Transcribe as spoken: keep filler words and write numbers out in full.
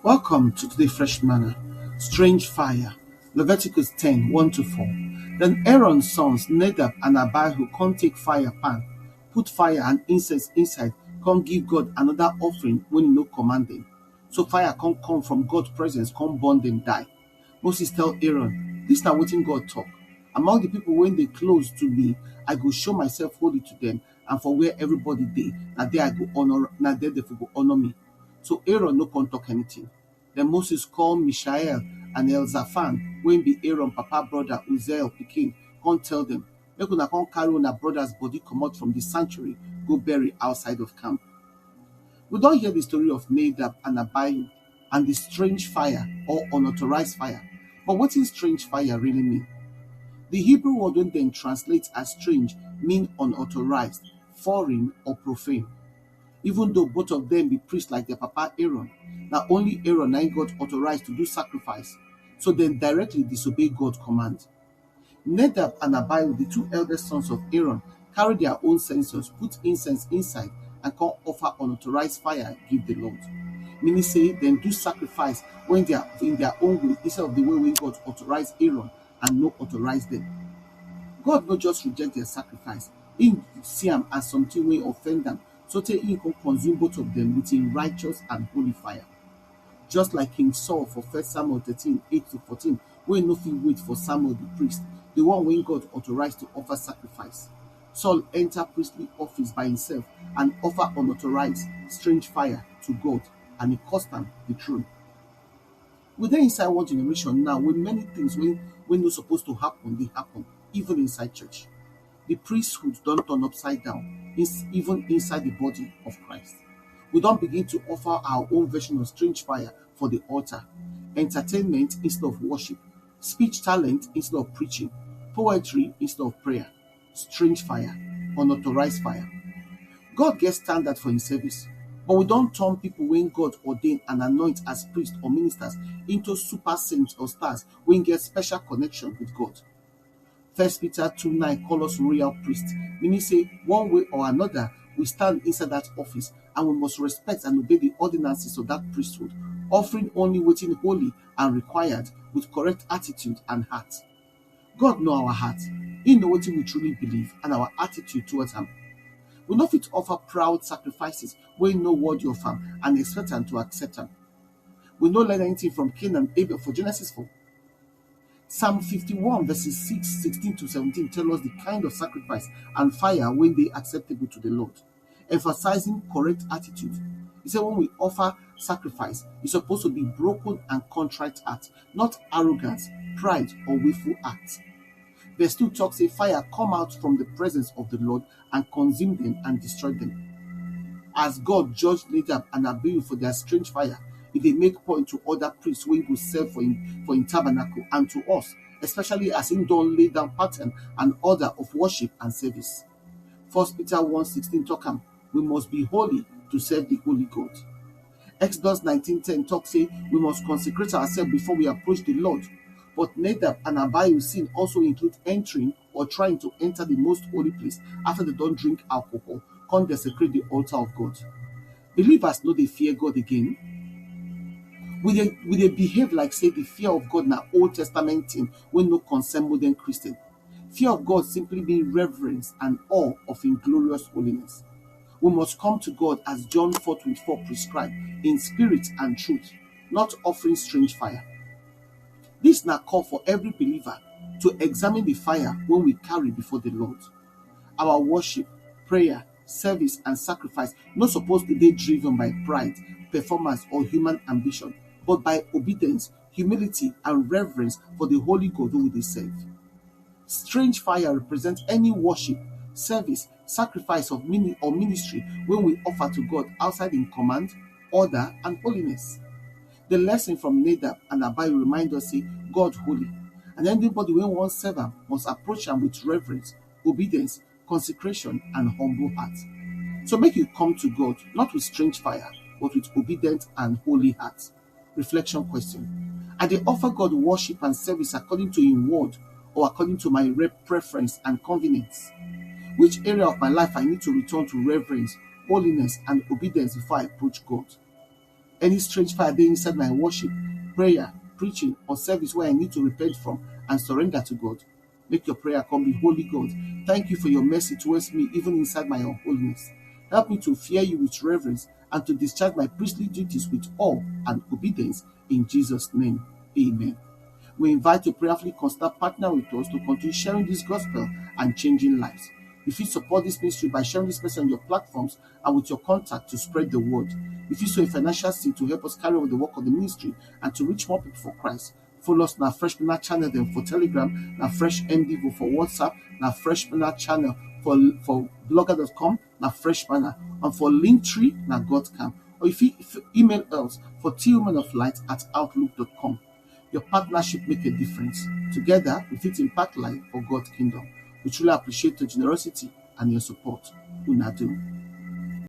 Welcome to today Fresh Manna. Strange fire. Leviticus ten, one to four. Then Aaron's sons, Nadab and Abihu, come take fire pan, put fire and incense inside, come give God another offering when he no command them. So fire come come from God presence, come burn them die. Moses tell Aaron, this na wetin God talk. Among the people when they close to me, I go show myself holy to them, and for where everybody dey, na there I go honor, na there they go honor me. So Aaron no come talk anything. Then Moses call Mishael and Elzaphan, wey be Aaron papa brother Uziel pikin, come tell them, make una come carry una brothers body comot from the sanctuary, go bury outside of camp. We don hear the story of Nadab and Abihu and the strange fire or unauthorized fire. But wetin strange fire really mean? The Hebrew word wey dem translate as strange mean unauthorized, foreign or profane. Even though both of them be priests like their papa Aaron, na only Aaron na im God authorize to do sacrifice, so dem directly disobey God command. Nadab and Abihu, the two eldest sons of Aaron, carry their own censers, put incense inside, and come offer unauthorized fire give the Lord. Meaning say dem do sacrifice when they are in their own way instead of the way wey God authorize Aaron and no authorize them. God no just reject their sacrifice, he see am as something wey offend am, sotey he come consume both of them with him righteous and holy fire. Just like King Saul for First Samuel thirteen, eight to fourteen, wey no fit wait for Samuel the priest, the one wey God authorize to offer sacrifice. Saul enter priestly office by himself and offer unauthorized strange fire to God, and e cost am the throne. We dey inside one generation now wey many things wey wey no suppose to happen dey happen, even inside church. The priesthood don turn upside down, ins- even inside the body of Christ. We don begin to offer our own version of strange fire for the altar, entertainment instead of worship, speech talent instead of preaching, poetry instead of prayer, strange fire, unauthorized fire. God get standard for him service, but we don turn people wey God ordain and anoint as priests or ministers into super saints or stars wey get special connection with God. First Peter two nine call us royal priests, meaning say one way or another we stand inside that office and we must respect and obey the ordinances of that priesthood, offering only wetin holy and required with correct attitude and heart. God know our heart. He know wetin we truly believe and our attitude towards am. We no fit offer proud sacrifices wey no worthy of am and expect am to accept am. We no learn anything from Cain and Abel for Genesis four. Psalm fifty-one verses six, sixteen to seventeen tell us the kind of sacrifice and fire wey dey acceptable to the Lord, emphasizing correct attitude. He said when we offer sacrifice, e suppose to be broken and contrite heart, not arrogance, pride or willful act. Verse two talk say fire come out from the presence of the Lord and consume them and destroy them. As God judge Nadab and Abihu for their strange fire, e dey make point to other priests wey go serve for him for him tabernacle and to us, especially as him don lay down pattern and order of worship and service. First Peter one sixteen talk am, we must be holy to serve the holy God. Exodus nineteen ten talk say we must consecrate ourselves before we approach the Lord. But Nadab and Abihu sin also include entering or trying to enter the most holy place after they don drink alcohol, come desecrate the altar of God. Believers no dey fear God again. We dey we dey behave like say the fear of God na Old Testament thing wey no concern modern Christian. Fear of God simply mean reverence and awe of him glorious holiness. We must come to God as John four twenty-four prescribe, in spirit and truth, not offering strange fire. This na call for every believer to examine the fire wey we carry before the Lord. Our worship, prayer, service and sacrifice no suppose to dey driven by pride, performance or human ambition, but by obedience, humility and reverence for the holy God wey we dey serve. Strange fire represent any worship, service, sacrifice of mini or ministry wey we offer to God outside him command, order and holiness. The lesson from Nadab and Abihu remind us say God holy, and anybody wey wan serve am must approach am with reverence, obedience, consecration and humble heart. So make you come to God not with strange fire, but with obedient and holy heart. Reflection question: I dey offer God worship and service according to him word or according to my rep preference and convenience? Which area of my life I need to return to reverence, holiness and obedience before I approach God? Any strange fire dey inside my worship, prayer, preaching, or service wey I need to repent from and surrender to God. Make your prayer come be, Holy God, thank you for your mercy towards me, even inside my unholiness. Help me to fear you with reverence and to discharge my priestly duties with awe and obedience in Jesus' name. Amen. We invite you to prayerfully consider partner with us to continue sharing this gospel and changing lives. You fit support this ministry by sharing this message on your platforms and with your contact to spread the word. You fit sow a financial seed to help us carry on the work of the ministry and to reach more people for Christ. Follow us na Fresh Manna channel dem for Telegram, na Fresh M D V for WhatsApp, na Fresh Manna channel for for blogger dot com, na Fresh Manna, and for Linktree na God Camp. Or you fit email us for tillmanoflight at outlook dot com. Your partnership make a difference. Together, we fit impact life for God kingdom. We truly appreciate your generosity and your support. Una do.